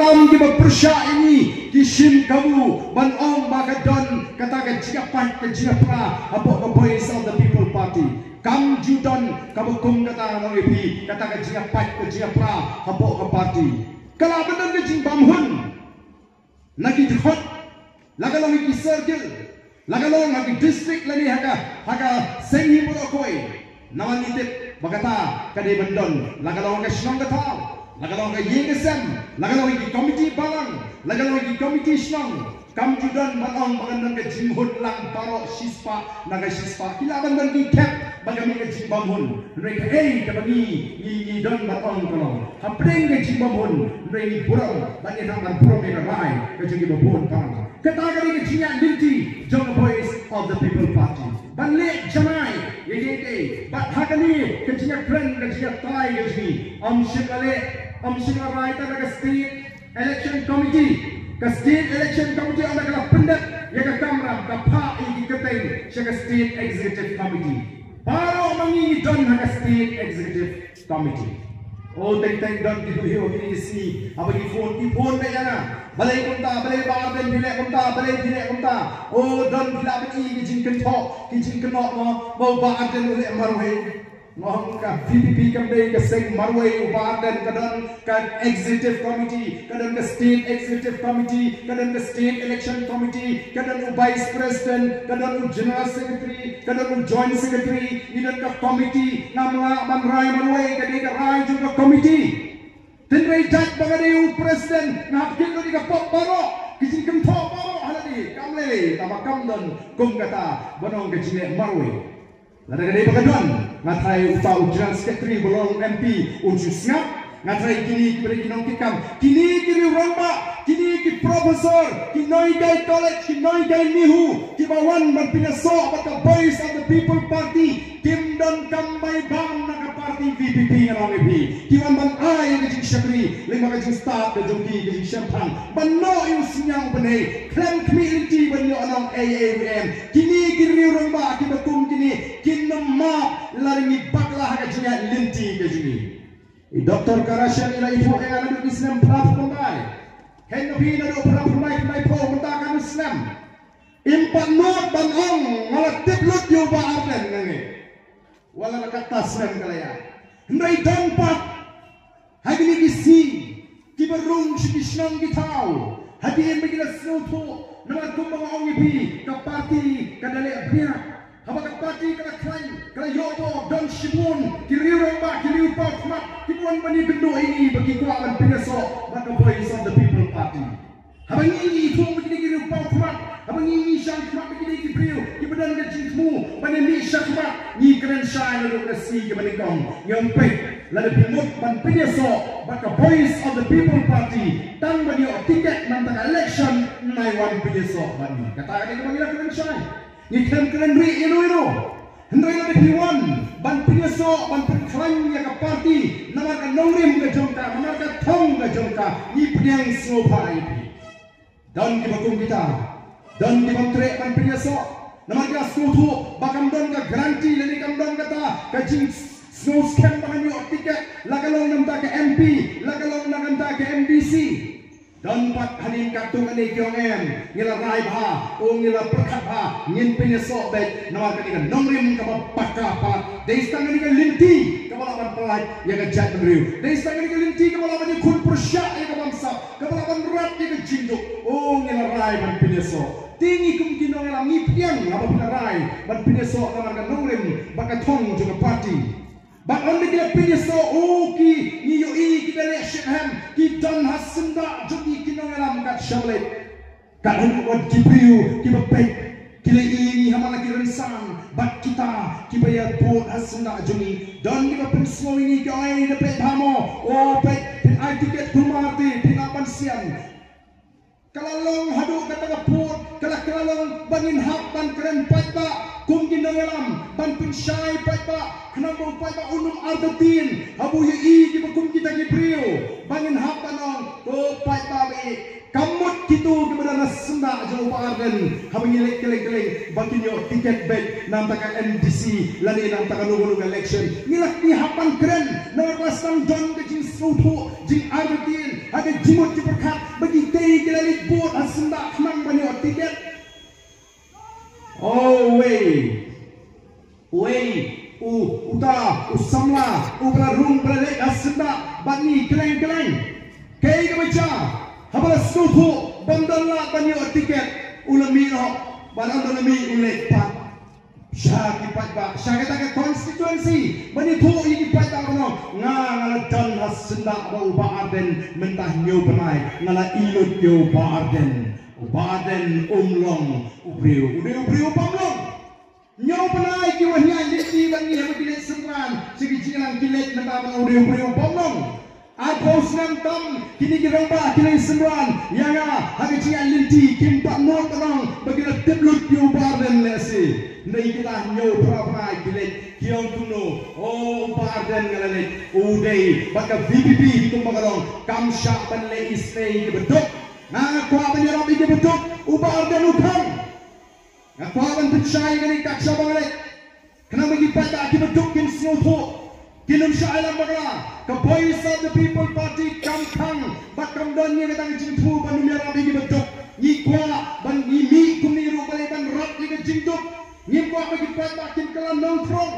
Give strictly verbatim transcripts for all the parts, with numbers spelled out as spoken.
Kam kiba pyrshah ïa ngi ki shim kabu ban ong ba ka don kata ka jingïapait ka jingïapra hapoh ka Voice of the People Party. Kam ju don kaba kum kata, nga ong ïa phi, kata ka jingïapait ka jingïapra hapoh ka party. Ka lah ban don ka jingbam hun na ki dkhot, la ka long ha ki circle, la ka long ha ki district lane ha ka, ha ka seng hi baroh kawei. Namar ngi tip ba kata ka dei ban don, la ka long ha ka shnong ka thaw, la ka long ha ka ïing ka sem, la ka long ha ki komiti balang, la ka long ha ki komiti shnong. Kam ju don ban ong ba kan don ka jinghun lang baroh shispah na ka shispah. Ki lah ban don ki thep ba ka mih ka jingbam hun. Hynrei kaei kaba ngi, ngi, ngi don ban ong ka long, hapdeng ka jingbam hun, hynrei ngi burom bad ngi hap ban burom ïa ka rai ka jong kiba bun balang. Kata ka dei ka jingïaid lynti jong ka Voice of the People Party. Ban leh janai ïa kiei kiei. Bad ha kane ka jingïakren, ka jingïatrai ka jong ngi, ym shym la leh, ym shym la rai tang da ka State Election Committee. Ka State Election Committee ynda ka la pyndep ïa ka kamram, ka phah ïa ki kyrteng sha ka State Executive Committee. Baroh ma ngi ngi don ha ka State Executive Committee. O teng teng don ki duh hiew kine ki sngi, haba ki phone, ki phone beit ïa nga. Balei kumta, balei Bah Ardent phi leh kumta, balei phi leh kumta. O don, phi lah ban i ki jingkynthoh, ki jingkynnoh mo, ba u Bah Ardent u leh marwei. Nga ong ka V P P kam dei ka seng marwei, u Bah Ardent ka don ka executive committee, ka don ka state executive committee, ka don ka state election committee, ka don u vice president, ka don u general secretary, ka don u joint secretary, ngi don ka committee, ngam lah ban rai marwei, ka dei ka rai jong ka committee. Hynrei jait ba nga dei u president, nga hap kit lut ïa ka pop baroh, ki jingkynthoh baroh ha lade, kam lei lei, tangba kam don kum kata ban ong ka jingleh marwei. Lada ka dei ba ka don, nga tharai uta u General Secretary ba long M P un shu sngap. Nga tharai kine kiba dei ki nongkitkam, kine ki riewrangbah, kine ki professor, ki nonghikai college, ki nonghikai NEHU, kiba wan ban pynïasoh bad ka Voice of the People Party, kim donkam bai bam na ka party V P P, nga ong ïa phi. Ki wan ban ai ka jingshakri lyngba ka jingstad ka jong ki, ka jingshemphang, ban noh ïa u synñiang u bnai, khlem khmih lynti ban ïoh nong A A U M. Kine ki riewrangbah kiba kum kine kin ym map lada ngi bakla ha ka jingïaid lynti ka jong ngi. I Doctor Karashan i la ithuh ïa nga naduh ki snem phra phew khyndai. Hynrei naduh phra phew khyndai, khyndai phew, mynta ka snem. Im pat nud ban ong nga la tip lut ïa u Bah Ardent, nga ngeit. Wat la katta snem ka la ïaid. Hynrei don pat ha kine ki sngi kiba rung sha ki shnong ki thaw, hadien ba ki la sngewthuh, namar kumba nga ong ïa phi, ka party ka da leh bniat. Haba ka party ka la khlaiñ, ka la ïoh bor, don shibun ki riewrangbah, ki riew paw khmat kiba wan ban ïakynduh ïa ngi ba ki kwah ban pynïasoh bad ka Voice of the People Party. Haba ngi, ngi ithuh ba kine ki riew paw khmat, haba ngi, ngi shang khmat ba kine ki briew kiba don ka jingthmu ban ïamih shakhmat, ngi kren shai naduh ka sngi kaba nyngkong, ngi ong peit, lada phi mut ban pynïasoh bad ka Voice of the People Party, tang ban ïoh tiket na kata ka election, nai wan pynïasoh bad ngi. Kata ka dei kaba ngi la kren shai. Ngi khlem kren rieh ïano ïano. Hynrei lada phi wan ban pynïasoh, ban pynkhlaiñ ïa ka party namar ka nongrim ka jong ka, namar ka thong ka jong ka, ngi pdiang sngewbha ïa phi. Don kiba kum kita, don kiba treh ban pynïasoh namar ki la sngewthuh ba kam don ka guarantee lane kam don kata ka jingsngewskhem ba kan ïoh tiket, la ka long na bynta ka M P, la ka long na bynta ka M D C. Don pat hadien katto katne ki ong em, ngi la rai bha, o ngi la pyrkhat bha, ngin pynïasoh beit namar kane ka nongrim kaba paka palat. Dei tang kane ka lynti kaba lah ban pyllait ïa ka jaitbynriew. Dei tang kane ka lynti kaba lah ban ïakhun pyrshah ïa ka bamsap, kaba lah ban rat ïa ka jingduk. O ngi la rai ban pynïasoh. Te ngi kum ki nongïalam ngi pdiang haba phi la rai ban pynïasoh namar ka nongrim bad ka thong jong ka party. Bad ynda ki la pynïasoh, o ki, ngi ïohi ki da leh shitrhem, ki don ha syndah jong ki ki nongïalam kat sha Blei. Kat haduh wat ki briew kiba peit ki la ïohi ngi ha man la ki rynsan bad kita kiba ïa vote ha syndah jong ngi. Don kiba pynsngew ïa ngi ki ong, ai da peit bha mo, o peit, phin ai tiket kumne te phin ap ban sian. Ka la long haduh kata ka pud, ka la, ka la long ba ngin hap ban kren paidbah kum ki nongïalam, ban pynshai paidbah, khnang ba u paidbah un ym artatien haba u ïohi kiba kum kita ki briew. Ba ngin hap ban ong, to paidbah, ba ïeit, kam mut kito kiba don ha syndah jong u Bah Ardent, haba ngi leit kylleng kylleng ba kin ïoh tiket beit na bynta ka M D C lane na bynta kano kano ka election. Ngi la, ngi hap ban kren namar ka la sdang don ka jingsngewthuh jingartatien. Ha ka jingmut jingpyrkhat ba kitei ki la leit vote ha syndah khnang ban ïoh tiket. Oh, wei. Wei, u, uta, u samla, uba la rung ba la leit ha syndah bad ngi kylleng kylleng. Kaei kaba jia, haba la sngewthuh bym don lad ban ïoh tiket, u la mih noh, bad ynda u la mih u leit pat sha ki paidbah, sha kata ka constituency, ban ïathuh ïa ki paidbah ba nga, nga la don ha syndah bad u Bah Ardent, mynta hynñiew bnai nga la ïeit lut ïa u Bah Ardent. U Bah Ardent um long u briew, u dei u briew bym long. Hynñiew bnai ki wan ïaid lynti bad ngi haba ki leit synran sha ki jingïalang, ki leit mynta ban ong u dei u briew bym long. Arphew snem tam kine ki rangbah ki leit synran ïa nga ha ka jingïaid lynti, kim pat nud ban ong ba ki la tip lut ïa u Bah Ardent lehse. Hynrei kita hynñiew phra bnai ki leit, ki ong kumno, o, u Bah Ardent nga la leit, u dei bad ka V P P hi kumba ka long, kam shah ban leh isynei ïa kiba duk. Nga, nga kwah ban ïarap ïa kiba duk, u Bah Ardent u khang. Nga kwah ban pynshai ïa kane kat shaba nga leit, khnang ba ki paidbah kiba duk kin sngewthuh, kin ym shah ïalam bakla. Ka Voice of the People Party kam khang bad kam don ïa kata ka jingthmu ban ym ïarap ïa kiba duk. Ngi kwah ban, ngi mih kumne ruh balei, ban rat ïa ka jingduk. Ngim kwah ba ki paidbah kin kylla nongthrong.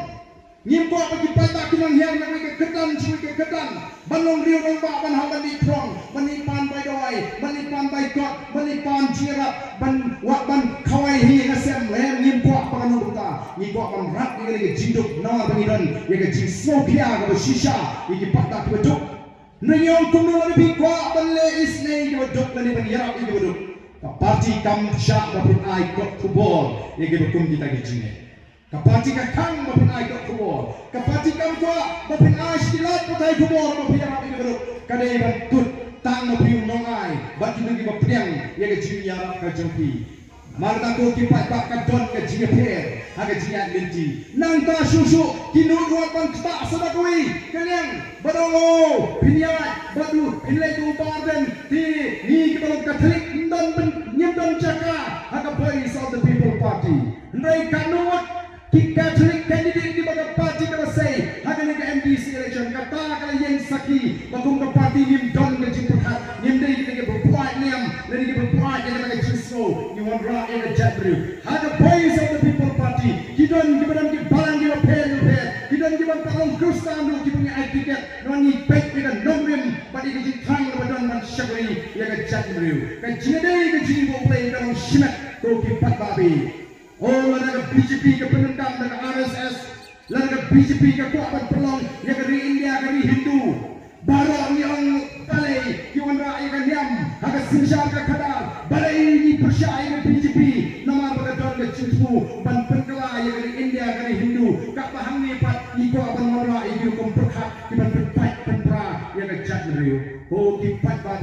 Ngim kwah ba ki paidbah kin nang hiar na kawei ka kyrdan sha kawei ka kyrdan, ban long riew rangbah, ban hap ban leit throng, ban leit pan bai dawai, ban leit pan bai kot, ban leit pan jingïarap, ban wad ban khawai hi ha sem. Em, ngim kwah ba kano kata. Ngi kwah ban rat ïa kane ka jingduk namar ba ngi don ïa ka jingsngewkhia kaba shisha ïa ki paidbah kiba duk. Ngi ong kumno lada phi kwah ban leh isynei ïa kiba duk lane ban ïarap ïa kiba duk, ka party kam shah ba phin ai kot khubor ïa kiba kum kita ki jingeh. Ka party ka khang ba phin ai kot khubor. Ka party kam kwah ba phin ai shi lad pathai khubor ba phin ïarap ïa kiba duk. Ka dei ban kut tang ba phi u nongai bad kito kiba pdiang ïa ka jingïarap ka jong phi. Namar kata ko ki paidbah, ka don ka jingïapher ha ka jingïaid lynti. Nangta shuh shuh ki nud wat ban ktah sa da kawei ka liang. Bad ong, o, phin ïaid bad u, phin leit u Bah Ardent, te ngi kiba long Katholik ym don ban, ngim don jaka ha ka Voice of the People Party. Hynrei katno ngut ki Katholik candidate kiba ka party ka la sei ha kane ka M D C election, kata ka la ïeng sakhi ba kum ka party ngim don ka jingpyrkhat, ngim dei kita kiba pynïap niam lane kiba pynïap ïa kata ka jingsngew. Ngi wanrah ïa ka jaitbynriew. Ha ka Voice of the People Party ki don kiba don ki balang kiba pher kiba pher, ki don kiba pat long Khristan ruh kiba ngi ai tiket. Ngi peit ïa ka nongrim bad ïa ka jingthrang kaba don ban shakri ïa ka jaitbynriew. Ka jingïadei ka jingïaroh Blei ka long shimet ko ki paidbah. O, lada ka B J P ka pyndonkam da ka R S S, lada ka B J P ka kwah ban pynlong ïa ka ri India ka ri Hindu, baroh ngi ong balei ki wanrah ïa ka niam ha ka synshar ka khadar, balei ngi pyrshah ïa ka B J P, namar ba ka don ka jingthmu ban pynkylla ïa ka ri India ka ri Hindu. Katba hangne pat ngi kwah ban wanrah ïa ki rukom pyrkhat kiban pynpait pynpra ïa ka jaitbynriew. Ko ki paidbah,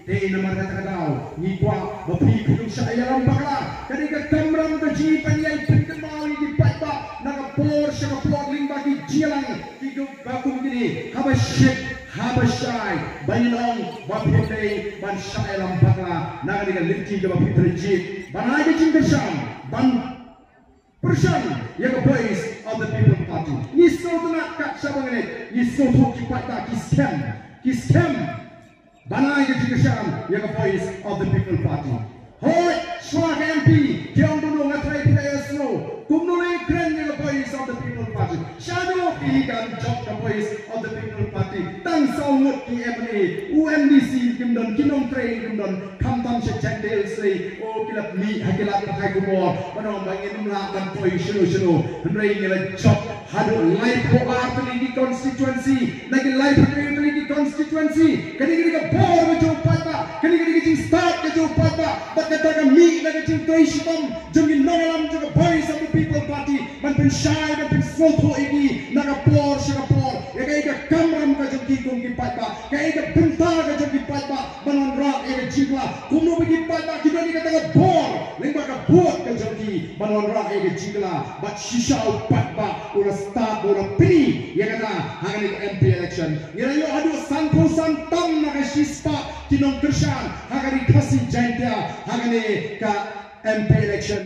te namar kata ka daw ngi kwah ba phi phin ym shah ïalam bakla. Ka dei ka kamram ka jong ngi ban ïai pynkynmaw ïa ki paidbah na ka por sha ka por lyngba ki jingïalang kiba kum kine, haba shit haba shai, ban ong ba phi dei ban shah ïalam bakla na kane ka lynti kaba phi pynjied. Ban ai ka jingkyrshan ban pyrshang ïa ka Voice of the People Party. Ngi sngewtynnat kat shaba ngi leit, ngi sngewthuh ki paidbah ki skhem, ki skhem ban ai ka jingkyrshan ïa ka Voice of the People Party. Hooid, shuwa ka M P ki ong kumno, nga tharai phi la ïohsngew kumno la ïakren ïa ka Voice of the People Party. Shano phi kan jop ka Voice of the People Party? Tang saw ngut ki M L A, u M D C kim don, ki nongtrei kim don, khamtam sha Jaintia Hills Lei, o, ki la mih ha ki lad pathai khubor ban ong ba ngin ym lah ban poi shano shano. Hynrei ngi la jop haduh laiphew ar tylli ki constituency na ki laiphew hynriew tylli ki constituency. Kane ka dei ka bor ka jong u paidbah, kane ka dei ka jingstad ka jong u paidbah. Bad kata ka mih na ka jingtrei shitom jong ki nongïalam jong ka Voice of the People Party ban pynshai, ban pynsngewthuh ïa ki na ka por sha ka por ïa kaei ka kamram ka jong ki kum ki paidbah, kaei ka bynta ka jong ki paidbah ban wanrah ïa ka jingkylla. Kumno ba ki paidbah ki don ïa kata ka bor lyngba ka vote ka jong ki ban wanrah ïa ka jingkylla. Bad shisha u paidbah u la stad, u la pyni ïa kata ha kane ka M P election. Ngi la ïoh haduh sanphew san tam na ka shispah ki nongkyrshan ha ka ri Khasi Jaintia ha kane ka M P election.